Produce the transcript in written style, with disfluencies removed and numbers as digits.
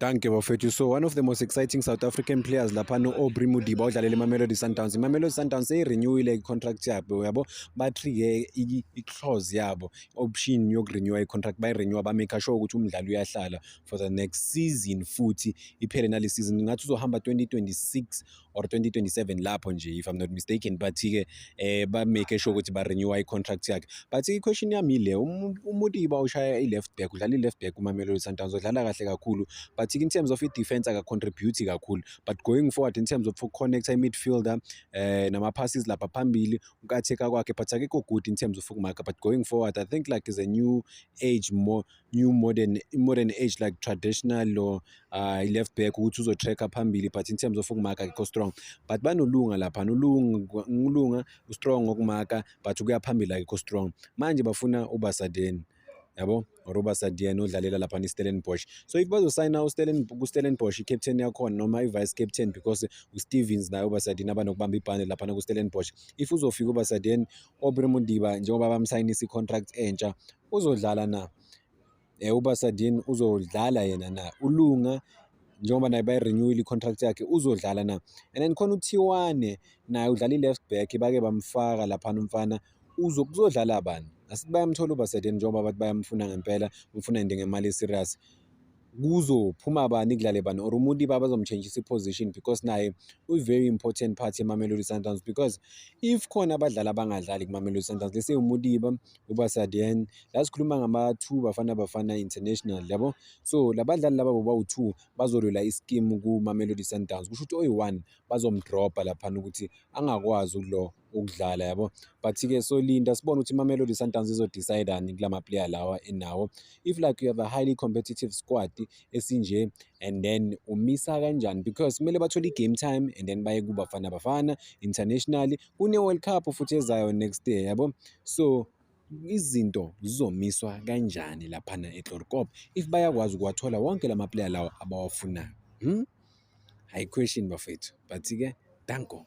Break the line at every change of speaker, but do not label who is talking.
Dankie, bafethu. So one of the most exciting South African players laphana, u-Aubrey Modiba, odlalela iMamelodi Sundowns. IMamelodi Sundowns seyi-renewile i-contract yabo, uyabo, ba-trigger i-clause yabo, option yoku-renewa i-contract, bayi-renewa, ba-make sure ukuthi umdlali uyahlala for the next season, futhi iphele nale season. Ngathi uzohamba 2026 or 2027 lapho nje, if I'm not mistaken, but-ke ba-make sure ukuthi ba-renewa i-contract yakhe. But i-question yami ile, uModiba ushaya i-left back, udlala i-left back kuMamelodi Sundowns, udlala kahle kakhulu, but in terms of i-defense aka-contribute kakhulu, but going forward, in terms of uku-connecta i-midfielder nama-passes lapha phambili, uku-attack-a kwakhe, but akekho good in terms of ukumaka. But going forward, I think like is a new age, more new modern age, like traditional or left back, ukuthi uzo-tracka phambili, but in terms of ukumaka akekho strong. But banoLunga lapha, uLunga u-strong ngokumaka, but ukuya phambili akekho strong. Manje bafuna uBasadien, yabo, or uBasadien odlalela lapha i-Stellenbosch. So if bazosayina ku-Stellenbosch, i-captain yakhona noma i-vice captain, because uStevens naye uBasadien abanokubamba ibhande laphana ku-Stellenbosch. If uzofika uBasadien, Aubrey Modiba, njengoba bamsayinisa i-contract entsha, uzodlala na? UBasadien uzodlala yena na? ULunga, njengoba naye bayi-renewile i-contract yakhe, uzodlala na? And then khona uThiwane, naye udlala i-left back, bake bamfaka laphana umfana. Kuzodlala bani? Asithi bayamthola uBasadien, njengoba bathi bayamfuna ngempela, bamfuna nje ngemali e-serious. Kuzophuma bani, kudlale bani? Or uModiba bazom-changisa i-position, because naye uyi-very important part yeMamelodi Sundowns, because if khona abadlali abangadlali kuMamelodi Sundowns, let's say uModiba, uBasadien, la sikhuluma ngama-two Bafana Bafana international, yabo. So labadlali laba bobawu-two bazolwela i-scheme kuMamelodi Sundowns. Kusho ukuthi oyi-one bazom-drop-a laphana ukuthi angakwazi ukulo ukudlala, yabo. But-ke solinda sibone ukuthi iMamelodi Sundowns izo-decide-ani kulama player lawa enawo. If like you have a highly competitive squad esinje, and then umisa kanjani? Because kumele bathole i-game time and then baye kuBafana Bafana internationally, kune-World Cup futhi ezayo next year, yabo. So izinto zizomiswa kanjani laphana eChloorkop if bayakwazi ukuwathola wonke lama player lawa abawafunayo? Hhayi, question, bafethu, but-ke danko.